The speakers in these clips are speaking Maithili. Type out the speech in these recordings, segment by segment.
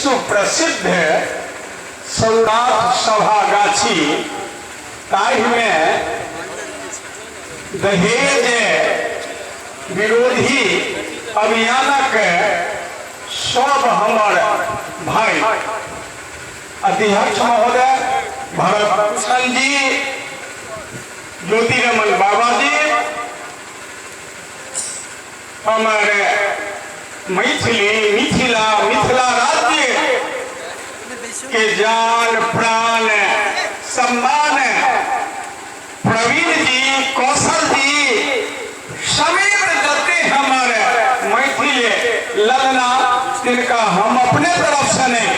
विश्व प्रसिद्ध सौराठ सभा गाछी ताहिमे दहेज विरोधी अभियानक सब हमर भाई अध्यक्ष महोदय भरत भूषण जी, ज्योति रमन बाबा जी, हमर मैथिली मिथिला मिथिला राज्य के जान प्राण सम्मान प्रवीण जी, कौशल जी समेत जते हमर मैथिल ललना तिनका हम अपने तरफ से नहीं,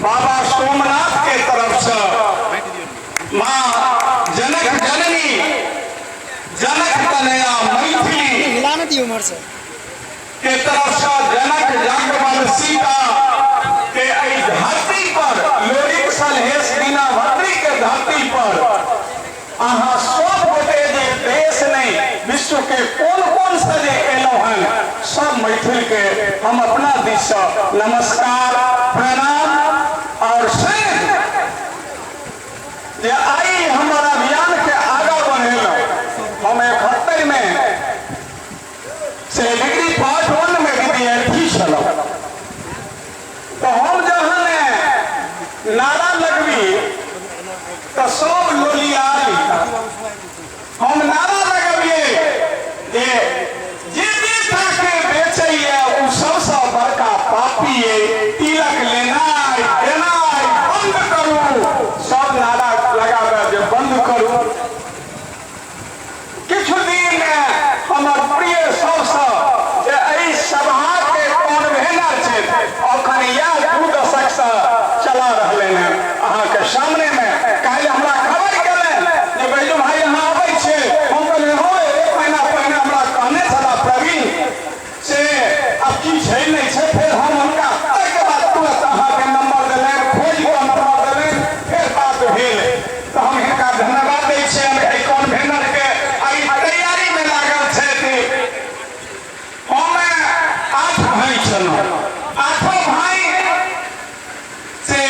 बाबा सोमनाथ के तरफ से, माँ जनक जननी जनक तनया मैथिली हिला न दियो उम्हर से के तरफ से जनक जागवल सीता के एहि धरती पर लोरिक सलहेश दीना भद्री के धरती पर अहाँ सब गोटे जे देश नहीं विश्व के कोन कोन से जे एलहुँ हन सब मैथिल के हम अपना दिस से नमस्कार प्रणाम और संग जे आई हमर अभियान के आगा बढ़ेलहुँ। हम 71 में से डिग्री पार्ट वन में विद्यार्थी छलहुँ तऽ हम जहन नारा लगबी तऽ सब लोलिया लिखा। हम नारा लगबियै जे जे बेटा के बेचैया ओ सबसँ बड़का पापी अइ, तिलक लेनाइ देनाइ बंद करू। सब नारा लगाबे जे बंद करू। किछु दिन हमर प्रिय सबसँ जे एहि सभाके कॉन्वेनर छथि, अखन इएह 2 दशकसँ चला रहलनि हेँ अहाँके सामनेमे। काल्हि हमरा खबर केलनि जे बैजू भाई अहाँ अबै छियै। हम कहलियै हँ, 1 महीना पहिने हमरा कहने छलाह प्रवीण से, आब की छै नहि छै। फेर हम हुनका ताहिके बाद तुरंत अहाँके नंबर देलनि, खोजि कऽ नंबर देलनि, फेर बात भेल। तऽ हम हिनका धन्यवाद दै छियनि एहि कॉन्वेनरके, एहि तैयारीमे लागल छथि। हम 8 भाई छलहुँ, 8 भाई से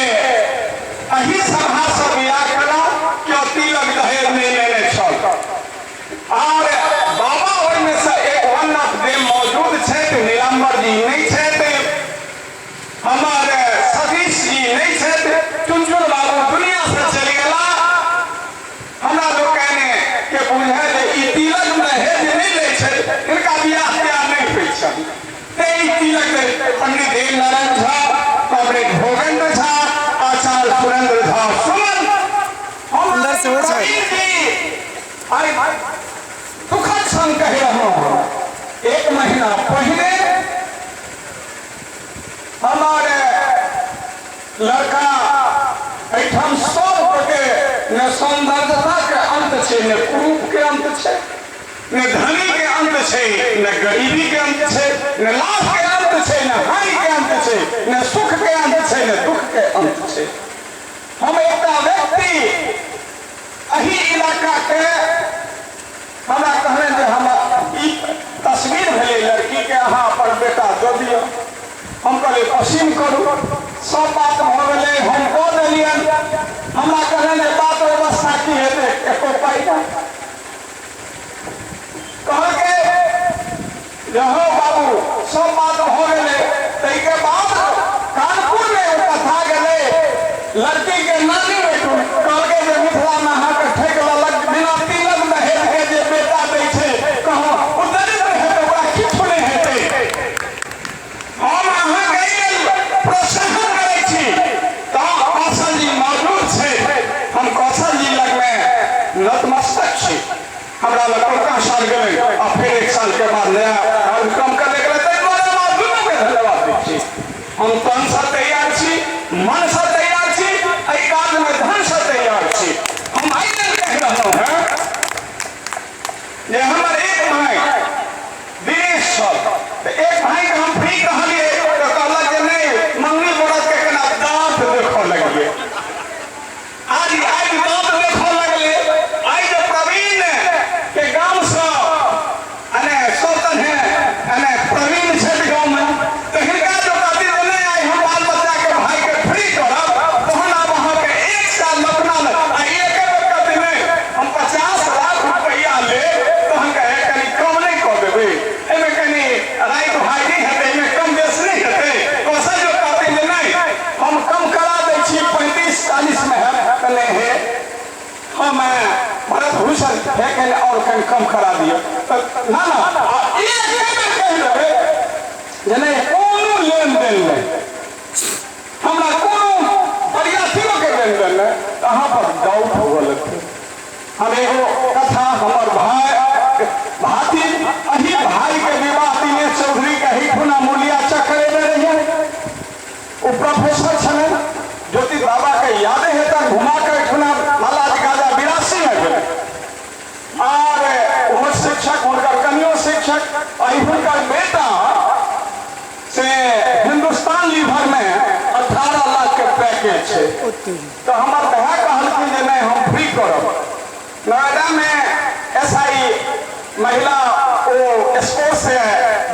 एहि सभासँ बियाह केलहुँ। केओ तिलक दहेज नहि लेने छल और बाबा ओहिमे से एक वन ऑफ देम मौजूद छथि। नीलाम्बर जी नहि छथि, हमर सतीश जी नहि छथि, चुनचुन बाबू दुनिया से चलि गेला। हमरा लोकनि के बुझाय जे ई तिलक दहेज नहि लै छथि, हिनका बियाह तियाह नहि होइ छनि, तें ई तिलक दहेज। पंडित देव नारायण झा, कॉमरेड भोगेंद्र झा, आचार्य सुरेंद्र झा सुमन, हम अंदर से हो छै। प्रवीण जी, आइ दुखद संग कहि रहलहुँ हँ, 1 महीना पहिने हमर लड़का एहिठाम सब गोटे ने सौंदर्यता के अंत छै, ने कुरूप के अंत छै, ने धनी के अंत छै, ने गरीबी के अंत छै, ने लाभ के अंत छै, ने हानि के अंत छै, ने सुख के अंत छै, ने दुख के अंत छै। हम एकटा व्यक्ति एहि इलाका के हमरा कहलनि जे हम ई तस्वीर भेलै लड़की के, अहाँ अपन बेटा दऽ दिअ। हम कहलियै पसीन करू। सब बात भऽ गेलै, हम कऽ देलियनि। हमरा कहलनि जे बात व्यवस्था की हेतै, एको पाइ नहि। कहलकै जे हँ बाबू सब बात भऽ गेलै। ताहिके बाद कानपुरमे ओ कथा गेलै, लड़कीके नानी ओहिठुन कहलकै जे मिथिलामे अहाँके ठकि लेलक, बिना तिलक दहेजके जे बेटा दै छै कहाँ ओ दरिद्र हेतै, ओकरा किछु नहि हेतै। हम अहाँके एहि लेल प्रोत्साहन करै छी। तऽ कौशल जी मौजूद छै, हम कौशल जी लगमे नतमस्तक छी। हमरा लग पौका साल गेलै आ फेर 1 साल के बाद नया कार्यक्रम करने गेलै, ताहि दुआरे हम अहाँ दुनूके धन्यवाद दै छी। हम तनसँ तैयार छी, मनसँ तैयार छी, एहि काजमे धनसँ तैयार छी। हम एहि लेल कहि रहलहुँ हेँ जे हमर एक भाई दिनेश छल, तऽ एक भाईके हम फ्री कहलियै तऽ कहलक जे नहि, मंगनी बरदके केना दाँत देखऽ लगलियै। आज आइ दाँत देखऽ लगलै। आइ जे प्रवीण के गामसँ अने सौतन है अने प्रवीण छथि गाँवमे, तऽ हिनका जो कहती जे नहि आइ हम बाल बच्चा ओ प्रोफेसर छलनि। ज्योति बाबाके यादे हेतनि, घुमा कऽ एहिठुना माला गाजा 82 मे भेलै। आर ओहो शिक्षक, हुनकर कनियो शिक्षक, आ हुनकर बेटा से हिंदुस्तान लीवरमे 18 लाख के पैकेज छै। तऽ हमर भाय कहलखिन जे नहि, हम फ्री करब। नोएडामे एस I महिला ओ स्पोर्ट्स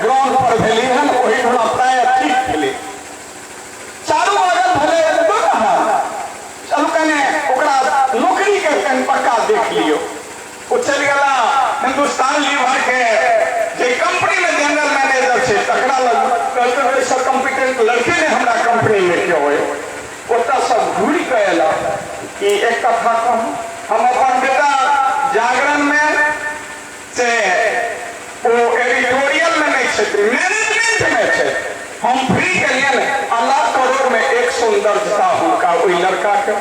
ग्राउंड पर भेली हन, ओहिठुना प्राय ठीक भेलै। चारू बगल भेलै। चलू, कने ओकरा नौकरीके कनि पक्का देख लियौ। ओ चलि गेला हिंदुस्तान लीवर के जे कंपनी में जनरल मैनेजर छै तकरा लग। कहलकै, ओहिसँ कम्पिटेंट लड़के नहि हमरा कंपनी में केओ होय। ओतऽसँ घुरि कऽ अयला कि एक कथा कहू। हम अपन बेटा जागरणमे से ओ एडिटोरियलमे नहि छथि, मैनेजमेंटमे छथि। हम फ्री केलियनि आ लाख करोड़मे एक सौंदर्यता हुनका ओहि लड़काके।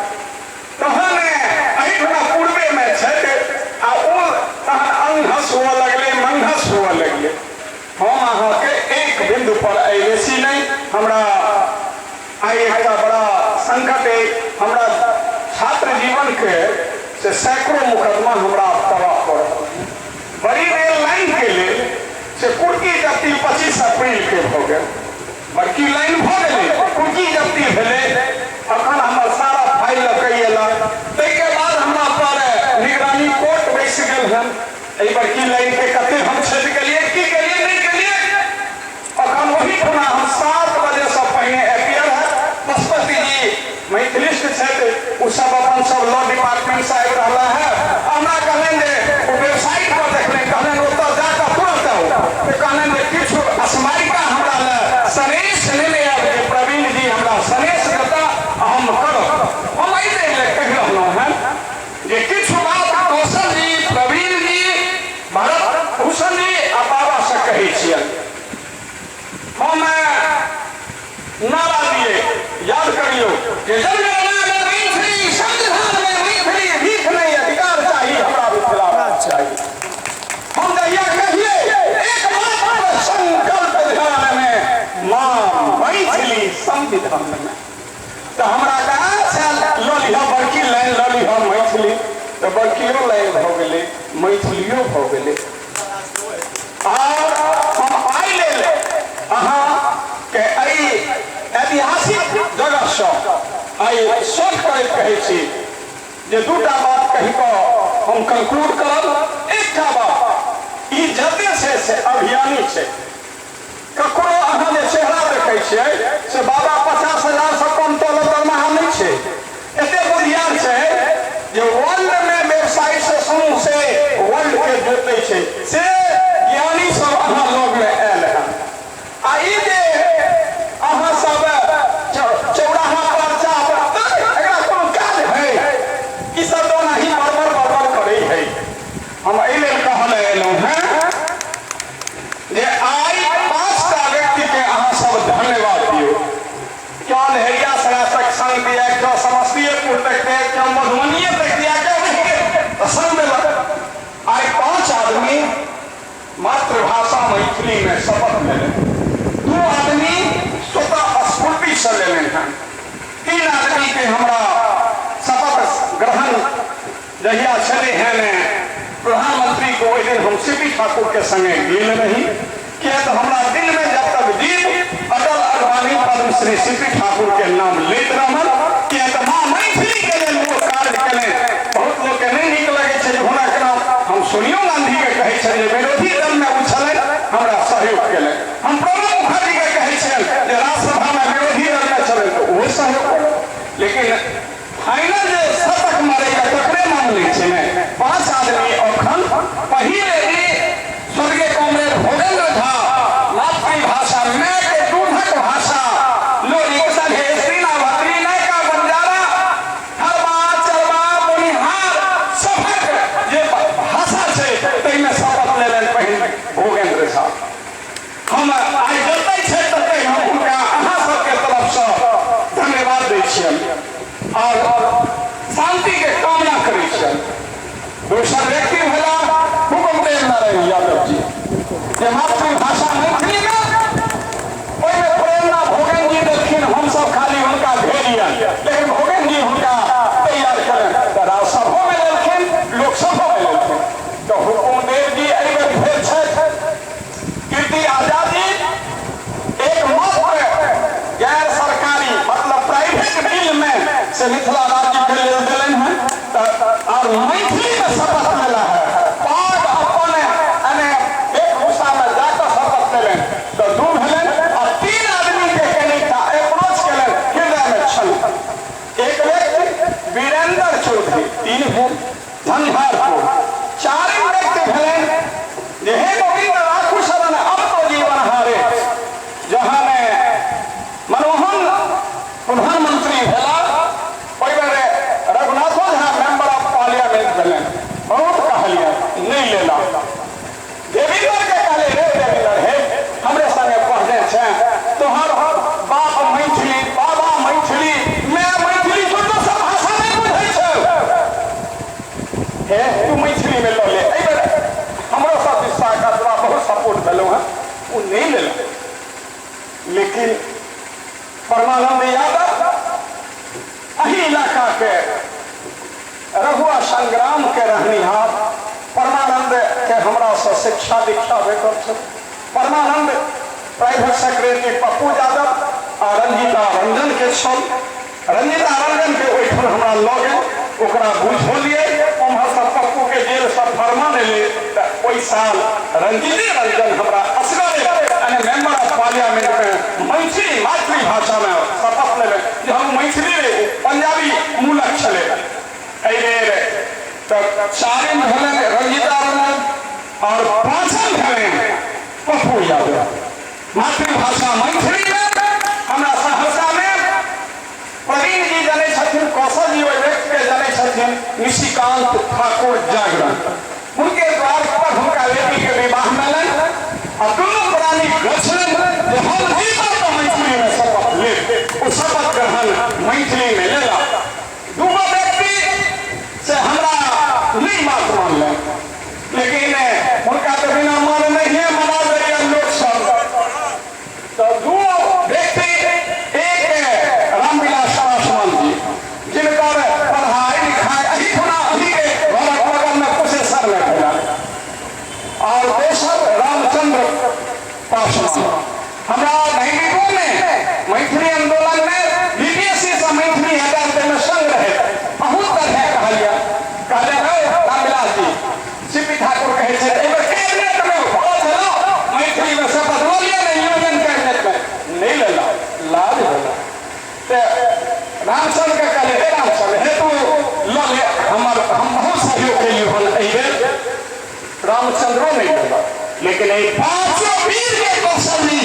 तहन एहिठुना पूर्वेमे छथि आ ओ तहन अंघस हुअ लगलै, मंघस हुअ लगलै। हम अहाँके एक बिन्दु पर एहि बेसी नहि। हमरा आइ एकटा बड़ा संकट अछि। हमरा छात्र जीवनके से सैकड़ों मुकदमा हमरा तबाह कऽ रहल। बड़ी रेल लाइनके लेल से कुर्की जब्ती 25 अप्रैलके भऽ गेल। बड़की लाइन भऽ गेलै, कुर्की जब्ती भेलै। अखन हमर सारा फाइल लऽ कऽ अयलक। ताहिके बाद हमरा पर निगरानी कोर्ट बैसि गेल हन। एहि बड़की लाइनके कते हम छेद केलियै, की केलियै, नहि केलियै। अखन ओहिठुना हम 7 बजेसँ पहिने अपियर हैत। पशुपति जी मैथिलिस्ट छथि, ओ सब अपन सब लॉ डिपार्टमेंटसँ आबि रहला है। हमरा कहलनि जे ओ वेबसाइट पर देखलनि, कहलनि ओतऽ जाकऽ तुरंत आउ। तऽ कहलनि जे किछु स्मारिका हमरा लए सनेश लेने आयब जे प्रवीण जी हमरा सनेश देता, हम करब। हम एहि लेल कहि रहलहुँ हेँ जे किछु बात कौशल जी, प्रवीण जी, भरत भूषण जी आ बाबासँ कहै छियनि। हम नारा दिए, याद करियौ जे जनगणना में मैथिली, संविधान में मैथिली, भीख नहीं अधिकार चाही, हमरा मिथिला राज्य चाही। हम जहिया कहिए, एकमात्र संकल्प ध्यान में, माँ मैथिली संविधान में, तऽ हमरा कहा छल लऽ लिह बड़की लाइन, लऽ लिह मैथिली। तऽ बड़कियो लाइन भऽ गेलै, मैथिलियो भऽ गेलै। आओर हम आइ लेल अहाँके एहि ऐतिहासिक जगहसँ आइ शोध करैत कहै छी जे दूटा बात कहि कऽ हम कंक्लूड करब। एकटा बात, ई जते छै से अभियानी छै। ककरो अहाँ जे चेहरा देखै छियै से बाबा 50,000सँ कम तलब दरमाहा नहि छै। एते बुधियार छै जे वर्ल्डमे वेबसाइट से समूह से वर्ल्ड के जोतै छै, से ज्ञानी सब अहाँ लगमे आयल हन। आ ई जे अहाँ सब चौराहा पर चाह पर, एकरा कोनो काज है? ई सब तऽ ओनाही बड़बड़ बड़बड़ करै है। हम एहि लेल कहल एलहुँ हेँ जे आइ पाँचटा व्यक्तिके अहाँ सब धन्यवाद दियौ। क्यों लहेरियासराय तक संग दिया, क्यों समस्तीपुर तक दिया, क्यों मधुबनिए तक दिया, क्यों नहीं संग देलक। आइ पाँच आदमी मातृभाषा मैथिली में शपथ लेने, दू आदमी स्वतः स्फूर्ति से लेने हैं, तीन आदमी के हमरा शपथ ग्रहण जहिया छलै हेँ प्रधानमंत्री को, ओहि दिन हम सी पी ठाकुर के संगे गेल रही। किया तऽ हमरा दिल में जब तक जीव, अटल अडवाणी पद्मश्री सी पी ठाकुर के नाम लैत रहल। किया तऽ माँ मैथिली के लेल ओ कार्य केलनि। बहुत लोग के नहि नीक लगै छै जे हुनक नाम हम। सोनियो गांधी के कहै छियनि जे विरोधी दल में ओ छलनि, हमरा सहयोग केलनि। हम प्रणब मुखर्जी के कहै छियनि जे राज्यसभा में विरोधी दल में छलनि, तऽ ओहो सहयोग केलनि। लेकिन फाइनल जे शतक मारैया तकरे नाम लै छै ने। पाँच आदमी अखन पहिल यदि स्वर्गीय कॉमरेड भोगेंद्र झा मातृभाषा, माय के दूधक भाषा, लोरी, श्रीना, भद्री, नयका, बंजारा, हरबा, चरबा, बोनिहार सभक जे भाषा छै ताहिमे शपथ लेलनि पहिल भोगेंद्र झा। हम आइ जतै छै ततै हम हुनका अहाँ सबके तरफसँ धन्यवाद दै छियनि आओर शान्तिके कामना करै छियनि। दोसर व्यक्ति भेला हुकुमदेव नारायण यादव जी, जे मातृभाषा मैथिलीमे, ओहिमे प्रेरणा भोगन जी देलखिन। हमसब खाली से मिथिला राज्यके लेल देलनि हेँ। तऽ आर मैथिलीमे शपथ लेला है, पाग अपन यानी वेशभूषामे जाकऽ शपथ लेलनि, तऽ 2 भेलनि। आ 3 आदमीके कनिटा अप्रोच केलनि, हृदयमे छल एक व्यक्ति वीरेंद्र चौधरी, 3 भेल झंझारपुर। 4 व्यक्ति भेलनि जे हे गोविंद राखू शरण अब तो जीवन हारे। जहन मनमोहन प्रधानमंत्री भेला ओहि बेर रघुनाथो झा मेंबर ऑफ पार्लियामेंट भेलनि, बहुत कहलियै नहि लेला। देवीधर के कहले, हे देवीधर, हे हमरे संगे पढ़ने छै, तोहर बाप मैथिली, बाबा मैथिली, मैं मैथिली, तू तो सब भाषा नहीं बुझै छौ, हे तू मैथिली में लऽ ले। एहि बेर हमरो सब दिशा का बहुत सपोर्ट भेलहुँ हँ, ओ नहि लेलक। लेकिन परमानंद यादव एहि इलाका के रघुआ संग्राम के रहनिहार परमानंद के हमरा से शिक्षा दीक्षा भेटल छल। परमानंद प्राइवेट सेक्रेटरी पप्पू यादव आ रंजीता रंजन के छल। रंजीता रंजन के ओहिठाम हमरा लऽ गेल, ओकरा बुझौलियै, ओम्हरसँ पप्पू के जेलसँ फरमान एलै। तऽ ओहि साल रंजीते रंजन हमरा असगरे यानी मेंबर ऑफ पार्लियामेंट में मैथिली मातृभाषा में शपथ लेबै जे हम मैथिली रे, पंजाबी मूलक छलै। एहि बेर तऽ 4 भेलनि रंजीता रंजन और 5 भेलनि पप्पू यादव। मातृभाषा मैथिली में हमरा सहरसा में प्रवीण जी जनै छथिन, कौशल जी ओहि व्यक्ति के जनै छथिन, निशिकांत ठाकुर जागरण, हुनके द्वार पर हुनका बेटी के विवाह भेलनि आ दुनू प्राणी गछलनि जे हम जीतब तऽ मैथिली में शपथ लेब। ओ शपथ ग्रहण मैथिली में लेला। 2 व्यक्ति से हमरा नहि बात मानलनि, लेकिन हुनका तऽ बिना मान नहिए मना दैया लोक सब। तऽ 2 व्यक्ति, एक रामविलास पासवान जी, जिनकर पढ़ाई लिखाई एहिठुना अहीके घरक बगलमे कुशेश्वर में भेल, और दोसर रामचंद्र पासवान। हमरा 92 में मैथिली आंदोलन में बीपीएससी से मैथिली हटा में संग रहे, बहुत तरह कहलिए, कहले हे रामविलास जी, सीपी ठाकुर कहै छै एहि बेर कैबिनेट में भऽ छलो मैथिली में शपथ लऽ लिअ ने, यूनियन कैबिनेट में नहि लेला, लाज भेला। तऽ रामचंद्र के कहले, हे रामचंद्र, हे तू लऽ ले, हमर हम बहुत सहयोग केलियै हन एहि बेर। रामचंद्रो नहीं लेला, लेकिन एहि 5 वीर के कौशल जी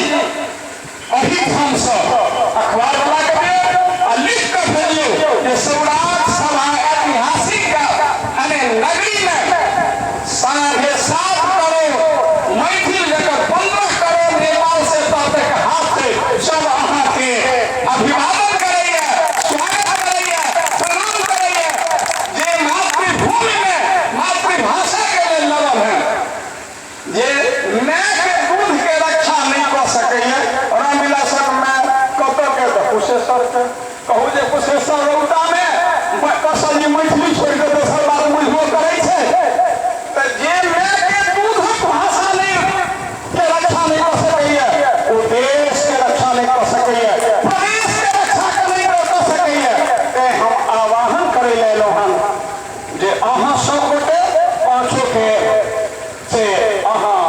एहिठाम से अखबार वाला के देव आ लिख कऽ भेजियौ जे सौराठ सभा ऐतिहासिक यानी नगरी में 7.5 करोड़ मैथिल जकर 15 करोड़ नेपाल से तक हाथ छै, सब अहाँके अभिवादन करैया, स्वागत करैया, प्रणाम करैया, जे मातृभूमि में मातृभाषा के लेल लड़ल है, जे my के दूध के रक्षा नहीं कऽ सकैया। रामविलासक my कतऽ के? तऽ कुशेश्वर के। कहू जे कुशेश्वर रौता में कौशल जी मैथिली छोड़ि कऽ दोसर बात बुझबो करै छै। तऽ जे my के दूधक भाषा नहीं के रक्षा नहीं कऽ सकैया, ओ देश के रक्षा नहीं कऽ सकैया, प्रदेश के रक्षा के नहीं कऽ सकैया। तें हम आह्वान करै लए एलहुँ हन जे अहाँ सब गोटे पाँचो के से अहाँ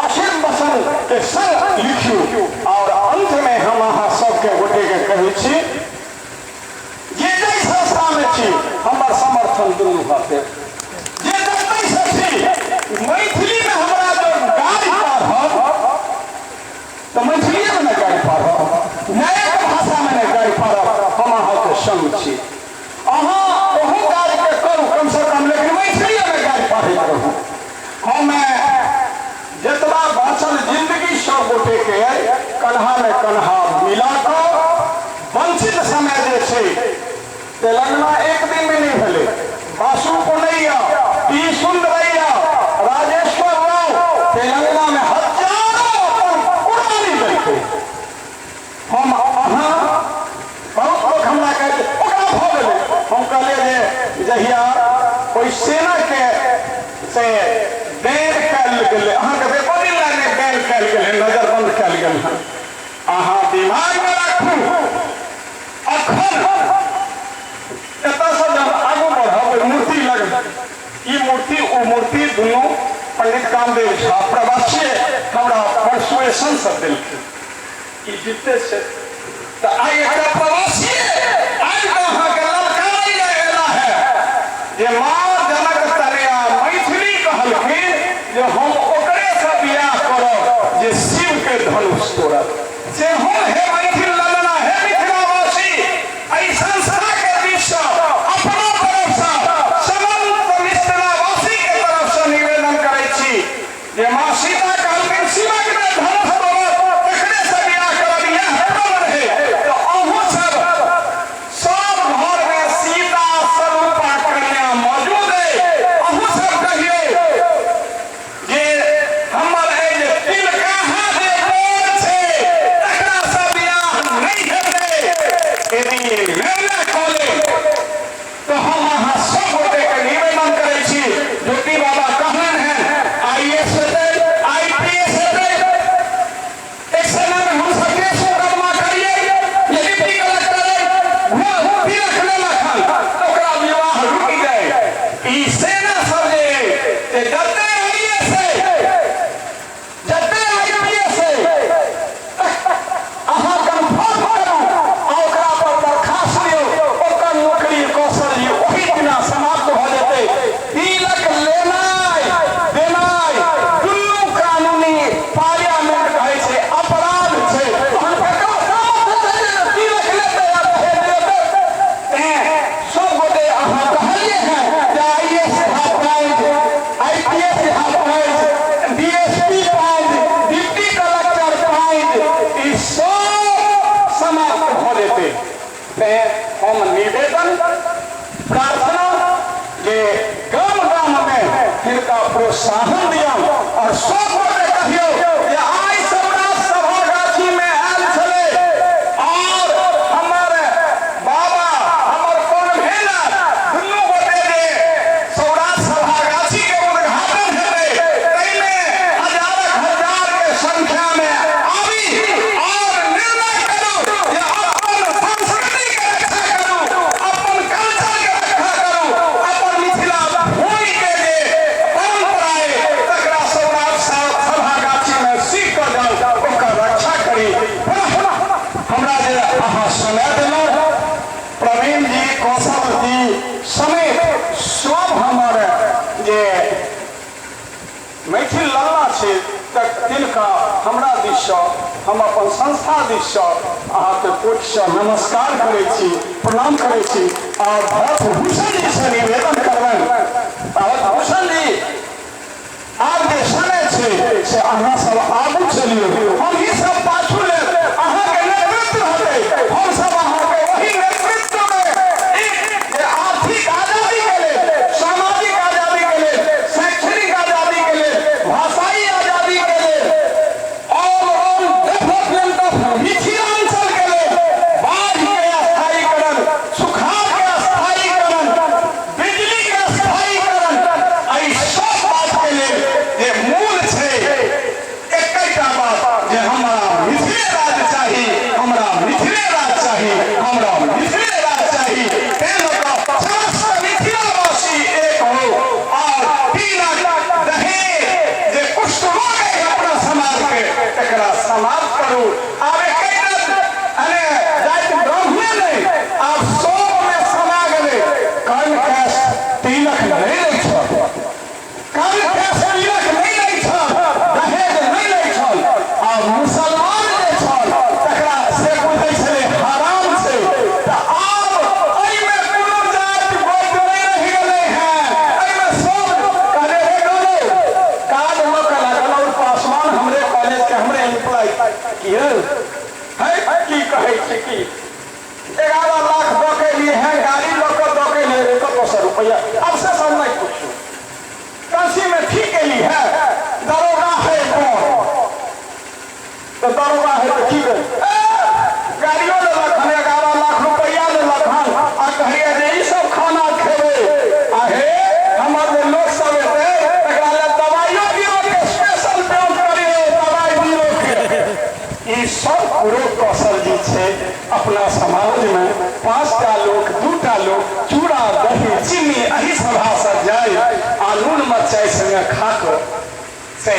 आशीर्वचन के संग लिखियौ। और अंत में हम अहाँ सबके गोटे के कहै छी जे जाहि संस्था में छी हमर समर्थन दुनू हाथे, जे जतय से छी मैथिली में हमरा जो गारि पढ़ब तऽ मैथिलीए में ने गारि पढ़ब, न्यायक भाषा में ने गारि पढ़ब, हम अहाँके संग छी। अहाँ ओहू काजके करू कम से कम, लेकिन मैथिलीए में गारि पढ़ैत रहू। हम जतबा बाँचल जिंदगी सब गोटे के कन्हा में कन्हा मिला कऽ वंचित समय जे छै, तेलंगाना एक दिन में नहीं भेलै, बासु पुनैया, पी सुंदरैया, राजेश्वर राव तेलंगाना में हजारों अपन कुर्बानी देलकै। हम अहाँ बहुत लोग हमरा कहै छै ओकरा भऽ गेलै, हम कहलियै जे जहिया ओहि सेना के से बैन कयल गेलै, अहाँके एको दिन लए नहि बैन कयल गेलै, नजरबंद कयल गेल हन, अहाँ दिमागमे राखू अखन रामदेव झा प्रवासी हमरा परसुएशन सब देलखिन ई जीते छै तऽ आइ एकटा प्रवासी आबि कऽ अहाँके ललकारै लए एला है जे माँ जनक तनया मैथिली कहलखिन जे हम ओकरेसँ बियाह करब जे शिवके धनुष तोड़त। से हम हे मैथिल ललना, हे मिथिलावासी, एहि संस्थाके दिससँ अपना तरफसँ समस्त मिथिलावासीके तरफसँ निवेदन करै छी जे माँ सीता कहलखिन शिवक जे धनुष तोड़त तकरेसँ बियाह करब, इएह प्रण रहै। तऽ अहूँ सब सब घरमे सीता स्वरूपा कन्या मौजूद अइ, अहूँ सब कहियौ जे हमर एहि जे तिलकाहा जे बर छै तकरासँ बियाह नहि हेतै। यदि निर्णय कऽ लेब तऽ हम अहाँ सब गोटेके निवेदन करै छी, ज्योति बाबा कहलनि हेँ I S हेतै, I P S हेतै। एक समयमे हमसब केस मुकदमा करियै जे डिप्टी कलेक्टर अइ तिलक लेलक हन तऽ ओकरा विवाह रुकि जाइ। ई सेना सब जे अइ से जते I S अइ, जते I P S अइ, अहाँ कन्फर्म करू आ ओकरा पर दरखास्त दियौ, ओकर नौकरी कौशल जी ओहि दिना समाप्त भऽ जेतै। तिलक लेनाइ देनाइ दुनू कानूनी पार्लियामेंट कहै छै अपराध छै, तहन ककरा सामर्थ्य छै जे तिलक लेतै आ दहेज लेतै? तेँ सब गोटे अहाँ कहलियै हेँ जे I S half pant, I P S half pant, D S P pant, deputy collector pant, ई सब समाप्त भऽ जेतै। तेँ हम निवेदन प्रार्थना जे गाम गाममे हिनका प्रोत्साहन दियौन आओर सब गोटे कहियौ जे आइ सौराठ सभागाछीमे आयल छलै आओर हमर बाबा हमर कन्वेनर दुनू गोटे जे सौराठ सभागाछीके उद्घाटन हेतै ताहिमे हजारक हजारके संख्यामे आबी आओर निर्णय करू जे अपन संस्कृतिके रक्षा करू, अपन कल्चरके रक्षा करू, अपन मिथिला भूमिके जे परम्परा अइ तकरा सौराठ सभागाछीमे सीख कऽ जाउ, ओकर रक्षा करी। पुनः हमरा जे अहाँ समय देलहुँ, प्रवीण जी, कौशल जी समेत सब हमर जे मैथिल लल्ला छी तिनका हमरा दिससँ, हम अपन संस्था दिससँ अहाँके कोटिसँ नमस्कार करै छी, प्रणाम करै छी। आ भरत भूषण जीसँ निवेदन करबनि, भरत भूषण जी आब जे समय छै से अहाँ सब आगू चलियौ, हमही सब पाछू लेब, अहाँके नेतृत्व हेतै, हमसब अहाँके ओहि नेतृत्वमे एक जे आर्थिक आजादीके लेल, सामाजिक आजादीके लेल, शैक्षणिक आजादीके लेल, भाषाई आजादीके लेल, ऑल राउंड डेवलपमेंट ऑफ मिथिलांचलके लेल, बाढ़िके स्थायीकरण, सुखाड़के स्थायीकरण, बिजलीके स्थायीकरण, एहि सब बातके लेल जे मूल छै एकैटा बात जे हमरा मिथिले राज चाही, हमरा मिथिले राज चाही, हमरा मिथिले राज चाही। तें लऽ कऽ समस्त मिथिलावासी एक हो आओर तिलक दहेज जे कुष्ठ रोग अइ अपना समाजके एकरा समाप्त करू। आब एकैटा अने जाति ब्राह्मणे नहि, आब सबमे समा गेलै। कर्ण कैश तिलक नहि लै छल, कर्ण कैश तिलक नहि लै छल, दहेज नहि लै छल। आ मुसलमान जे छल तकरा से बुझै छलै हराम छै। तऽ आब एहिमे कोनो जाति गोत्र नहि रहि गेलै हेँ, एहिमे सब कहले रे गौरव काज लऽ कऽ लागल और पासवान हमरे कॉलेज के हमरे एम्प्लॉय की यौ है की कहै छै की 11 लाख दऽ के लिए हैं, गाड़ी लऽ कऽ दऽ के लिए रे कतऽसँ रुपैआ। अब से सब नहि पूछू, काशी में ठीक एली है, दरोगा है कौन, तऽ दरोगा है तऽ की करी, गाड़ियो लेलक हन, 11 लाख रुपैआ लेलक हन आ कहैया जे ई सब खाना खेबै आ हे हमर जे लोक सब एतै तकरा लेल दवाइयो बीरो के स्पेशल प्रयोग करियौ, दवाइ बीरो के। ई सब कुरो कौशल जी छै अपना समाजमे 5टा लोक 2टा लोक चूड़ा दही चीनी एहि सभासँ जाय आ नून मरचाइ संगे खा कऽ से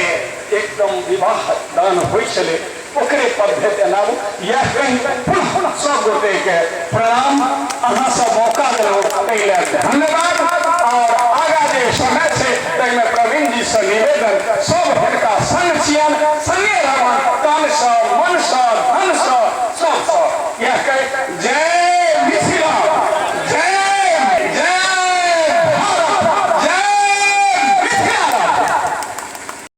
एकदम विवाह दान होइ छलै, ओकरे पद्धति एनाबू। यह कहि पुनः सब गोटेके प्रणाम। अहाँ सब मौका देलहुँ।